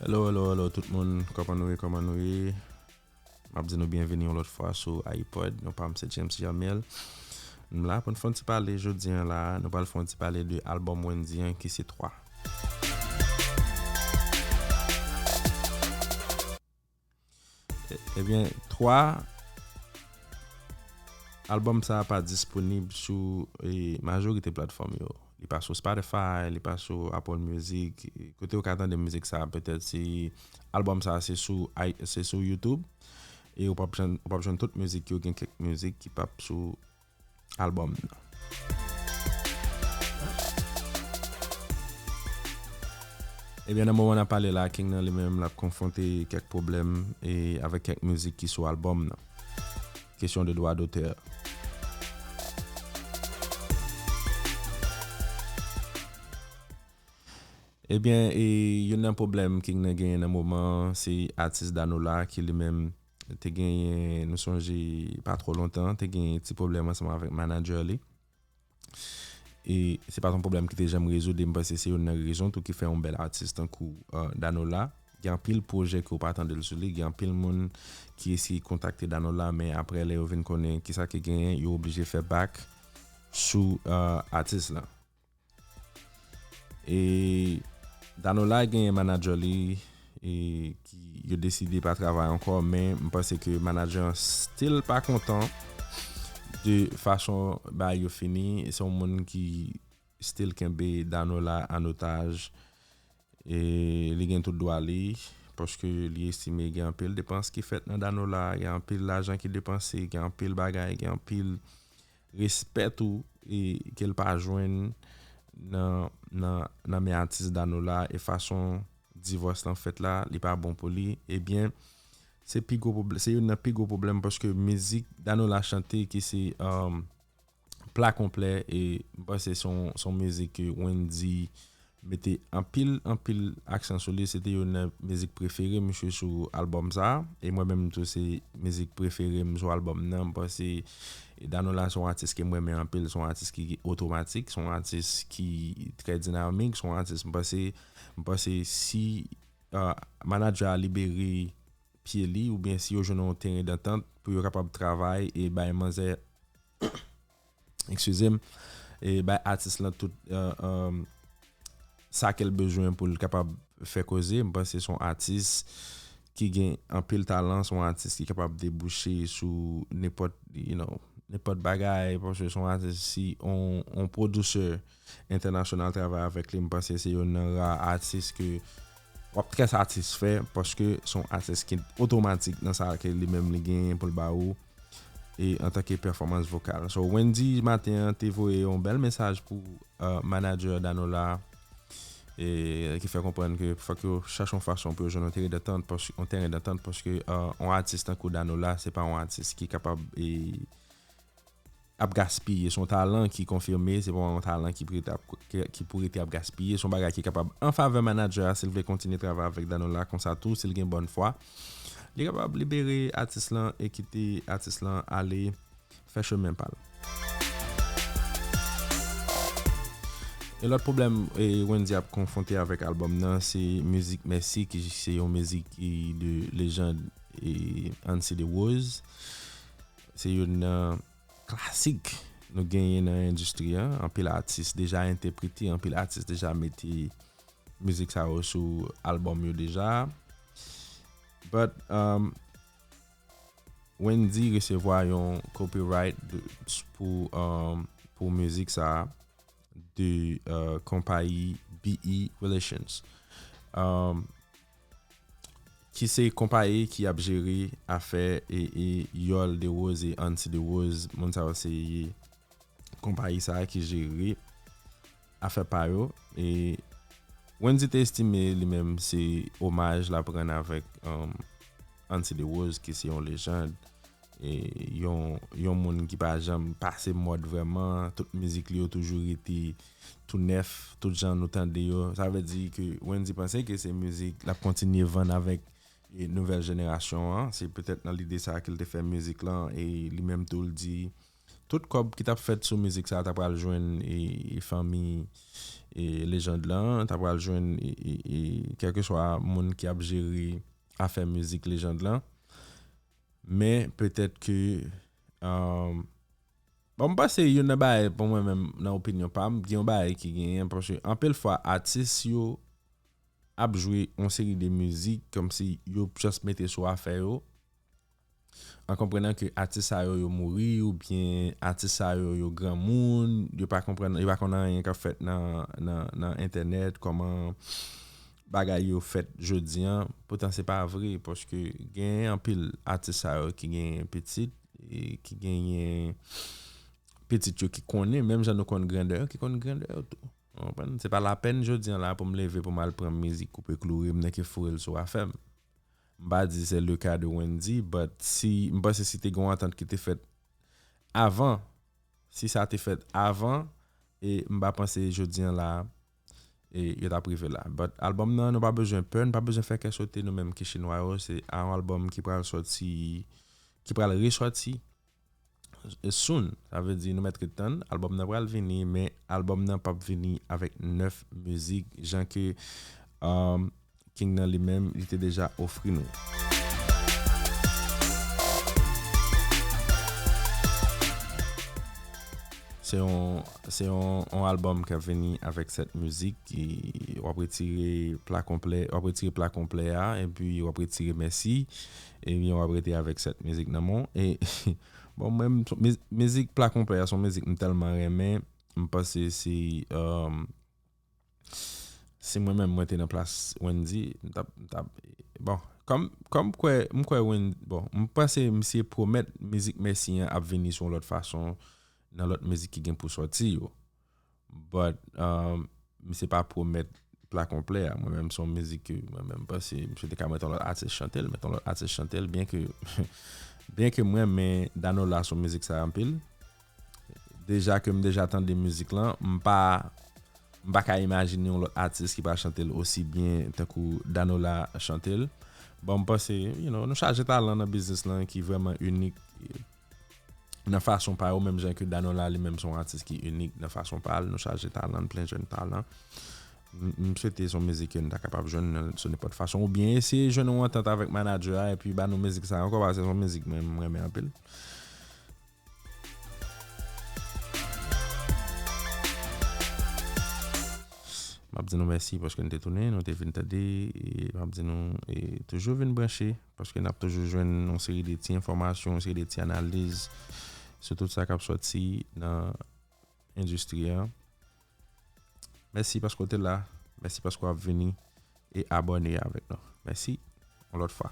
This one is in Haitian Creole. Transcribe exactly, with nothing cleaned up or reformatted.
Hello, hello, hello, tout moun. Kòman nou ye? Kòman nou ye? M ap di nou byenveni yon lòt fwa sou iPod. Non pa m se James Jamil. M la pou n fè yon ti pale jodi a la. Nou pral fè yon ti pale de albòm Wendyy an ki se twa. E- Ebyen, twa, albòm sa a pa disponib sou e, majorite platfòm yo. Li pa sou Spotify, li pa sou Apple Music. E, kote ou ka tande mizik sa a, petèt si albòm sa a se sou, i- se sou YouTube. E ou p ap jwenn, ou p ap jwenn tout mizik yo, gen kèk mizik ki p ap sou albòm nan. Ebyen, nan moman n ap pale la, King nan li menm, l ap konfwonte kèk pwoblèm e avèk kèk mizik ki sou albòm nan. Kesyon de dwa dotè. Ebyen, e, youn nan pwoblèm King nan genyen nan moman an, se atis Danola ki li menm te genyen, nou sonje pa twò lontan, te genyen ti pwoblèm ansanm avèk manager li. E se pa t yon pwoblèm ki te janm rezoud, e m panse se youn nan rezon tou ki fè yon bèl atis tankou uh, Danola. Gen anpil pwojè ke w pa tande l sou li, gen anpil moun ki eseye kontakte Danola, men apre lè yo vin konnen kisa ki genyen, yo oblije fè back sou uh, atis la. E Danola genyen manager li e ki yo deside pa travay ankò, men m panse ke manager an still pa kontan de fason bagay yo fini. Se yon moun ki still kenbe Danola an otaj. E li gen tout dwa li, paske li estime gen anpil depans ki fèt nan Danola, gen anpil lajan ki depanse, gen anpil bagay, gen anpil respè tou e ke l pa jwenn nan, nan, nan men atis Danola e fason divòs lan fèt la, li pa bon pou li. Ebyen, se pi gwo pwoblè-, se youn nan pi gwo pwoblèm paske mizik Danola chante ki se um, pla konplè e m panse se yon, se yon mizik ke Wendyy mete anpil, anpil aksan sou li. Se te youn nan mizik prefere misye sou albòm sa a. E mwen menm tou, se mizik prefere m sou albòm nan. M panse Danola se yon atis ke m renmen anpil. Se yon atis ki otomatik, se yon atis ki trè dinamik, se yon atis m panse, m panse si uh, manager a libere pye li oubyen si yo jwenn yon teren dantant pou yo kapab travay e bay manzè eskize m, e bay atis lan tout uh, um, sa ke l bezwen pou l kapab fè koze. M panse se yon atis ki gen anpil talan, se yon atis ki kapab debouche sou nenpòt, you know, nenpòt bagay, paske se yon atis, si on, on pwodisè entènasyonal travay avèk li, m panse se youn nan ra atis ke w ap trè satisfè, paske se yon atis ki otomatik nan sa ke li menm li genyen pou l ba ou e antanke pèfòmans vokal. So, Wendyy maten an te voye yon bèl mesaj pou uh, manager Danola e ki fè konprann ke fòk yo chache yon fason pou yo jwenn yon teren dantant paske, yon teren dantant paske uh, yon atis tankou Danola, se pa yon atis ki kapab e, ap gaspiye. Se yon talan ki konfime, se pa yon talan ki pou rete ap, ki, ki pou rete ap gaspiye. Se yon bagay ki kapab an favè manager a si l vle kontinye travay avèk Danola konsa tou, si l gen bòn fwa. Li kapab libere atis lan e kite atis lan ale fè chemen pa l. E lòt pwoblèm e Wendyy ap konfwonte avèk albòm nan, se mizik Mèsi, ki se yon mizik e, de lejand e Ancy Desroses. Se youn nan klasik nou genyen nan endistri an. Anpil atis deja entèprete, anpil atis deja mete mizik sa yo sou albòm yo deja. But um, Wendyy resevwa yon copyright de, pou, um, pou mizik sa a de uh, konpayi B E Relations. Um, ki se konpayi ki ap jere afè e, e Yòl Desroses e Ancy Desroses, moun sa yo se konpayi sa a ki jere afè pa yo. E Wendyy te estime li menm se omaj l ap rann avèk um, Ancy Desroses, ki se yon lejand, e yon, yon moun ki pa janm pase mòd vrèman. Tout mizik li yo toujou rete tou nèf, tout jan nou tande yo. Sa vle di ke Wendyy panse ke se mizik l ap kontinye vann avèk e, nouvèl jenerasyon an. Se petèt nan lide sa a ke l te fè mizik lan, e li menm tou l di tout kòb ki t ap fèt sou mizik sa a ta pral jwenn e, e fanmi e lejand lan, ta pral jwenn e, e, e kèlkeswa moun ki ap jere afè mizik lejand lan. Men petèt ke um, bon, m panse youn nan bagay pou mwen menm nan opinyon pa m, gen yon bagay ki genyen paske anpil fwa atis yo ap jwe yon seri de mizik kòmsi yo just mete sou afè yo, an konprenan ke atis sa yo yo mouri oubyen atis sa yo yo granmoun, yo pa konprann, yo pa konn anyen k ap fèt nan nan nan entènèt, kòman bagay yo fèt jodi an. Poutan se pa vre paske gen anpil atis sa yo ki gen pitit e ki genyen pitit yo ki konnen, menm jan nou konn grandè yo, ki konn grandè yo tou. Ou konprann? Se pa lapenn jodi an la pou m leve pou m al pran mizik koupe klou rimnen ki foure l sou afè m. M pa di se le ka de Wendy, but si m panse si te gen yon antant ki te fèt avan, si sa te fèt avan, e m pa panse jodi an la e yo t ap rive la. But album nan, nou pa bezwen pè, nou pa bezwen fè kè sote, nou menm ki chinwa yo, se yon album ki pral sòti, ki pral resòti soon. Sa vle di nou mèt ret tann, album nan pral vini, men album nan p ap vini avèk nèf mizik jan ke um, King nan li menm li te deja ofri nou. Se yon se yon, yon album k ap vini avèk sèt mizik. W ap retire pla konplè, w ap retire pla konplè a, epi w ap retire mèsi, epi w ap rete avèk sèt mizik nan men w. E bon, mwen, mizik pla konplè a se yon mizik m tèlman renmen. M panse se um, si mwen menm mwen te nan plas Wendy, m t ap, m t ap, bon, kòm, kòm kwè, m kwè Wendy, bon, m panse misye pwomèt mizik Mèsi an ap vini sou yon lòt fason, nan lòt mizik ki gen pou sòti yo. But, um, misye pa pwomèt pla konplè a. Mwen menm, se yon mizik ke mwen menm, m panse, misye te ka mete yon lòt atis chante l, mete yon lòt atis chante l, byen ke, byen ke m renmen Danola sou mizik sa anpil. Deja ke m deja tande mizik lan, m pa, m pa ka imajine yon lòt atis ki pral chante l osi byen tankou Danola chante l. Bon, m panse, you know, nou chaje talan nan biznis lan ki vrèman inik nan fason pa yo, menm jan ke Danola li menm se yon atis ki inik nan fason pa l. Nou chaje talan, n plen jèn talan. M, m swete se yon mizik ke n ta kapab jwenn nan, sou nenpòt fason. Oubyen eseye jwenn yon antant avèk manadjè a, epi ba nou mizik sa ankò, paske se yon mizik mwen, m renmen anpil. M ap di nou mèsi paske n te tounen, nou te vin tande, e m ap di nou, e, toujou vin branche, paske n ap toujou jwenn yon seri de ti enfòmasyon, yon seri de ti analiz sou tout sa k ap sòti nan endistri an. Mèsi paske w te la, mèsi paske w ap vini e abòne avèk nou. Mèsi, yon lòt fwa.